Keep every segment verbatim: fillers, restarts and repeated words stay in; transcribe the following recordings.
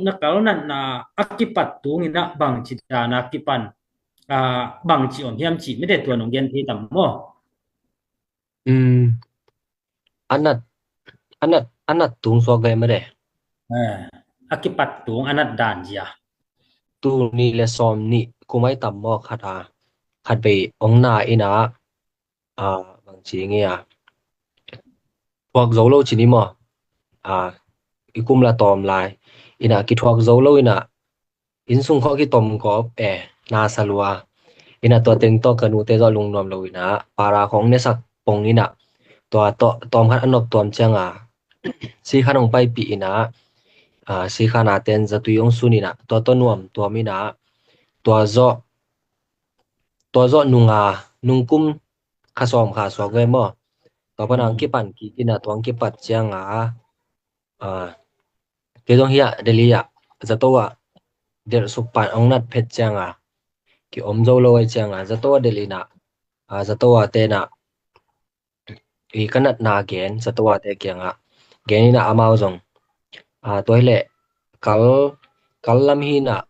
na kal natna a kipat tung in ah bangci dan a kipan, ah, bangci om hiam cih mite tua nong gen thei tam maw? Um, a nat, a nat, a nat tung suak ve mah de. Eh, a kipat tung a nat dan zia. Tul nih le sawm nih kum ai tam maw khat a, khat vei ong na in ah, ah, bangci ngia, thuak zo lo ci ni maw? Ah, i kum la tawm lai in ah kithuak zo lo in ah, inn sung khawng kitom kawp e, na sa lua. In ah tua teng tawh ka nute zawh lungnuam lo in ah, para khawng nesak pong in ah, tua tawh tawm khat a nop tuam ciang a, sikhan ong paipih in ah, ah, sikhan a ten zatui ong sun in ah, tua tawh nuam tuam in ah, tua zawh, tua zawh nung a, nung kum kha sawm kha suak ve maw? Tua pan a ong kipan kik in ah, tua ong kipat ciang a, ah, kei zong hiah Delhi ah zato ah delh suk pan ong nat phet ciang a, ki om zo lo ai ciang a, zato ah delh in ah, ah, zato a ten ah, i ka natna gen, zato a te kiang ah gen in ah amau zong, ah, tua hi leh kal, kal lam hi in ah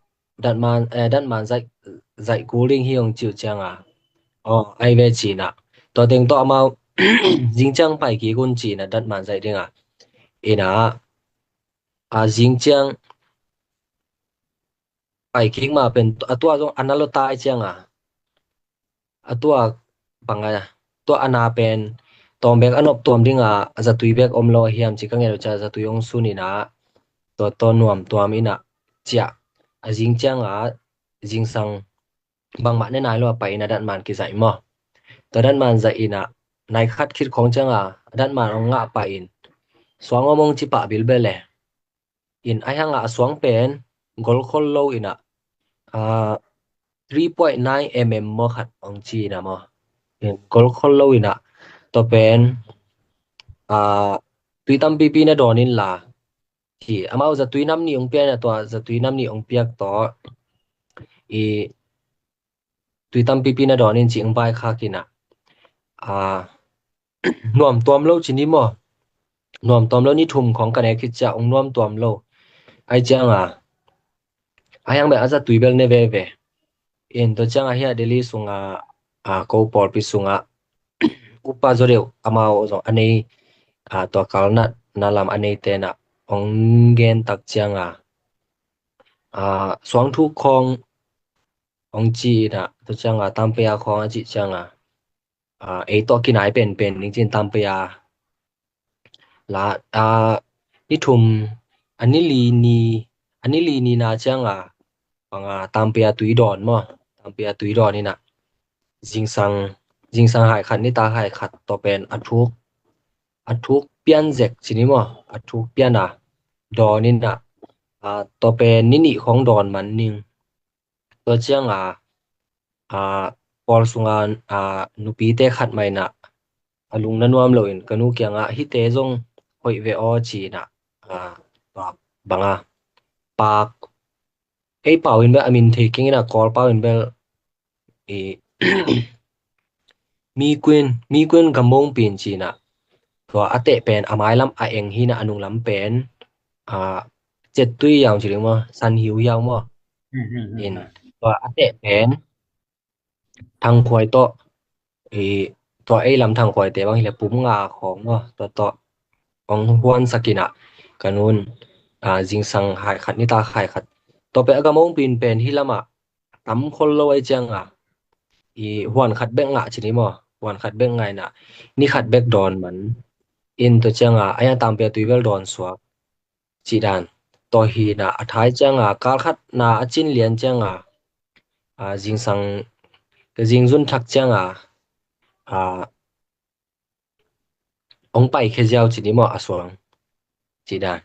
datman, eh, datman zaih, zaih kul ding hi ong ci uh ciang a, aw, ai ve ci in ah, tua teng tawh amau zing ciang pai kik un ci in ah datman zaih ding a, in ah, ah, zing ciang pai kik ma pen a tua zong a na lo tai ciang a, a tua bang a, tua a na pen tawm bek a nop tuam ding a, zatui bek om lo a hiam ci ka nget uh ciang zatui ong sun in ah, tua tawh nuam tuam in ah, ciah, a zing ciang a, zingsang bangmah ne nai lo a pai in ah datman kizaih maw? Tua datman zaih in ah, nai khat khit khawng ciang a, datman ong ngah pah in, suang om ong ci pah bilbel e. In a hiang a, a suang pen golkhol lo in ah, ah, three point nine mm maw khat ong ci in ah maw? In golkhol lo in ah, tua pen, ah, tui tampipi na dawn in la, hi, amau zatui nam nih ong piak in ah, tua zatui nam nih ong piak tawh i tui tampipi na dawn in ci ong vaikhak in ah, ah, nuam tuam lo ci ni maw? Nuam tuam lo, ni thum khawng ka nek khit ciang ong nuam tuam lo ai ciang a, a hiang bek a zatui bel ne veve. In tua ciang a hiah Delhi sung a, ah, ko pawlpi sung a upa zaw deuh amau zong a nei, ah, tua kal natna lam a nei ten ah ong gen tak ciang a, ah, suang thuk khawng ong ci in ah, tua ciang a tampia khawng a cih ciang a, ah, ei tawh kinai penpen ding ci in tampia la, ah, ni thum, a ni li ni, a ni li ni na ciang a, bang a, tampia tui dawn maw? Tampia tui dawn in ah, zingsang, zingsang hai khat, nitak hai khat, tua pen a thuk, a thuk pian zek ci ni maw? A thuk pian a dawn in ah, ah, tua pen ni nih khawng dawn man ning. Tua ciang a, ah, pawl sung a, ah, nupite khat mah in ah, a lung na nuam lo in ka nu kiang ah, hihte zong hoih ve aw ci in ah, ah, bang a, Pak, ei pau in bel a min thei keng in ah, Kawl pau in bel i Mi Kuin, Mi Kuin Gamong Pin ci in ah, tua a teh pen a mailam a eng hi in ah, a nunglam pen, ah, Cettui Yaung ci ding maw, San Hiu Yaung maw? In tua a teh pen Thangkhuai tawh, i, tua ei lam Thangkhuaite bang hi leh pum nga khawng maw, tua tawh ong huansak in ah, ka nun, ah, zingsang hai khat, nitak hai khat, tua pen a Gamong Pin pen hih lam ah tam khol lo ai ciang a, i, huan khat bek ngah ci ni maw? Huan khat bek ngah in ah, ni khat bek dawn man. In tua ciang a, a hiang tampia tui bel dawn suak cih dan. Tua hi in ah, a thai ciang a, kal khat na a cin lian ciang a, ah, zingsang, zingzun thak ciang a, ah, ong pai khia ziau ci ni maw, a suang cih dan.